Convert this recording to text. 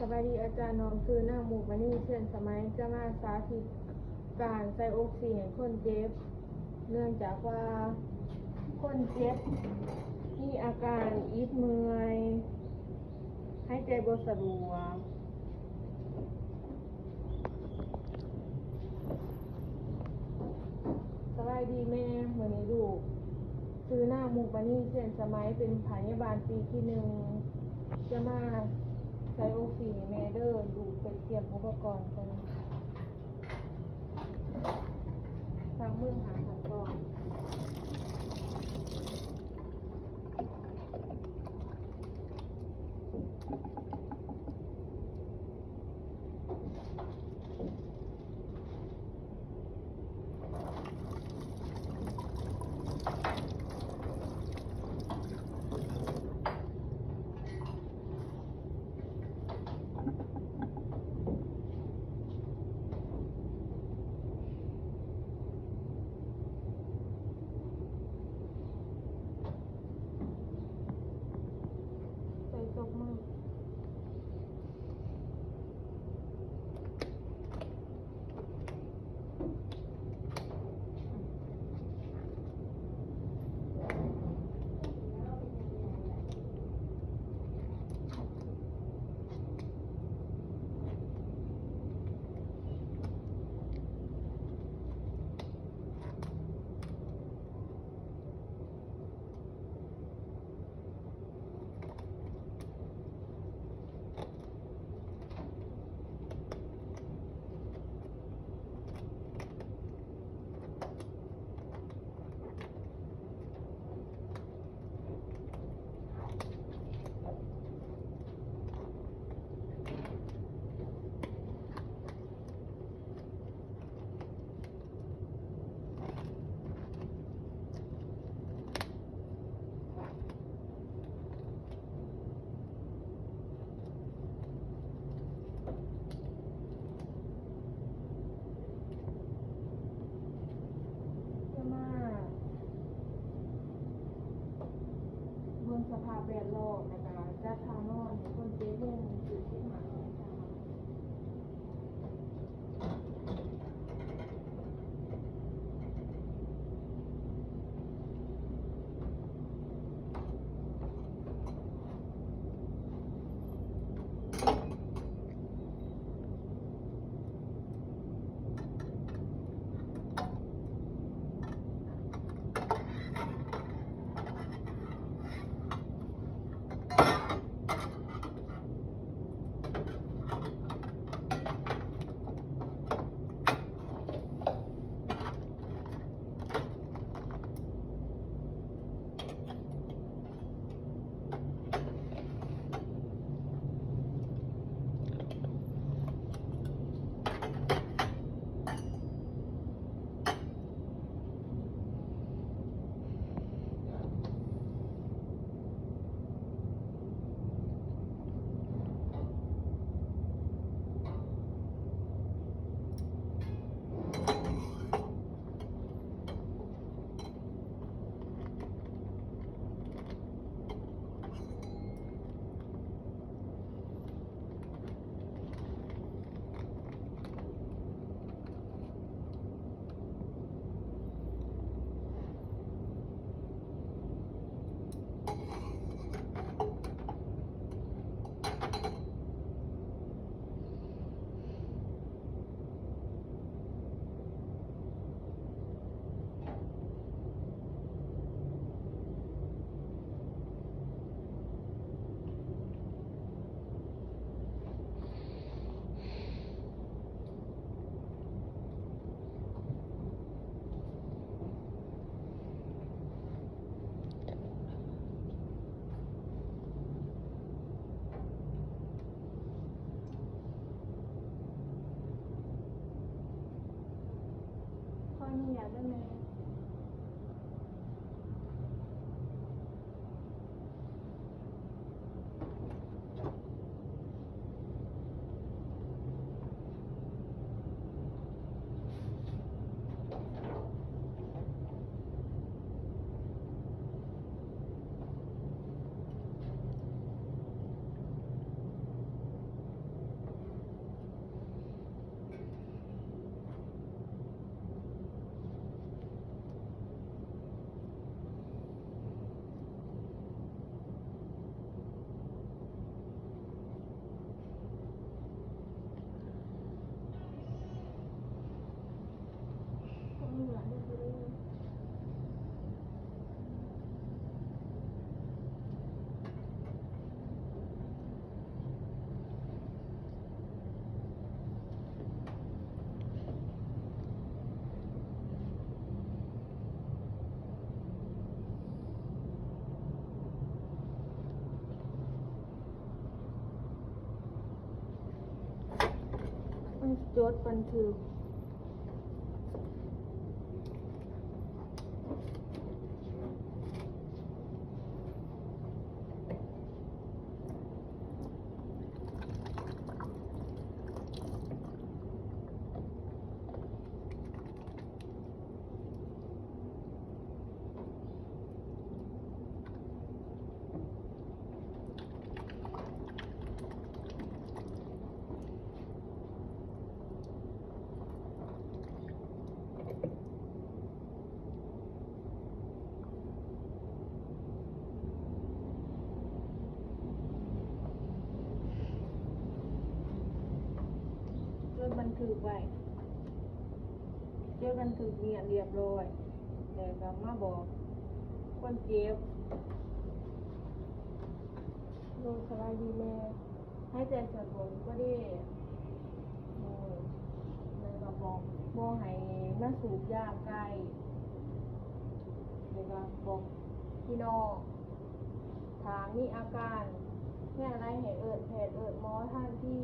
ສະບາຍດີອາຈານ, ນ້ອງຊື່ນາງ ມຸກມະນີ ເຊນສະໄໝ, ຈະມາສາທິດການໃສ່ອົກຊີໃຫ້ຄົນເຈັບ. ເນື່ອງຈາກວ່າຄົນເຈັບມີອາການອິດເມື່ອຍ, ຫາຍໃຈບໍ່ສະດວກ. ສະບາຍດີແມ່, ມື້ນີ້ລູກຊື່ນາງ ມຸກມະນີ ເຊນສະໄໝ, ເປັນພະຍາບານປີທີໜຶ່ງ, ຈະມາໃສ່ອົກຊີໃຫ້ແມ່ເດີ. ລູກໄປຕຽມອຸປະກອນກ່ອນ. ລ້າງມືຫາຂັ້ນຕອນ. ໃສ່ສົບມື. ຈະມາເບິ່ງສະພາບແວດລ້ອມ ແລ້ວກະຈັດທ່ານອນໃຫ້ຄົນເຈັບລົງ ສີ່ສິບຫ້າ ຂໍອະນຸຍາດເດີແມ່. ຈົດບັນທຶກ. ຈົດບັນທຶກໄວ້ ຈົດບັນທຶກເງິນຮຽບຮ້ອຍ ແລ້ວກໍມາບອກຄົນເຈັບ. ໂດຍ ສະບາຍດີແມ່. ຫາຍໃຈສວດມົນກໍດີ ໂດຍ ແລ້ວກໍບອກບໍ່ໃຫ້ມາສູບຢາໃກ້ ແລ້ວກໍບອກພີ່ນ້ອງ ຖ້າມີອາການແນວໃດໃຫ້ເອີ້ນແພດເອີ້ນໝໍທັນທີ.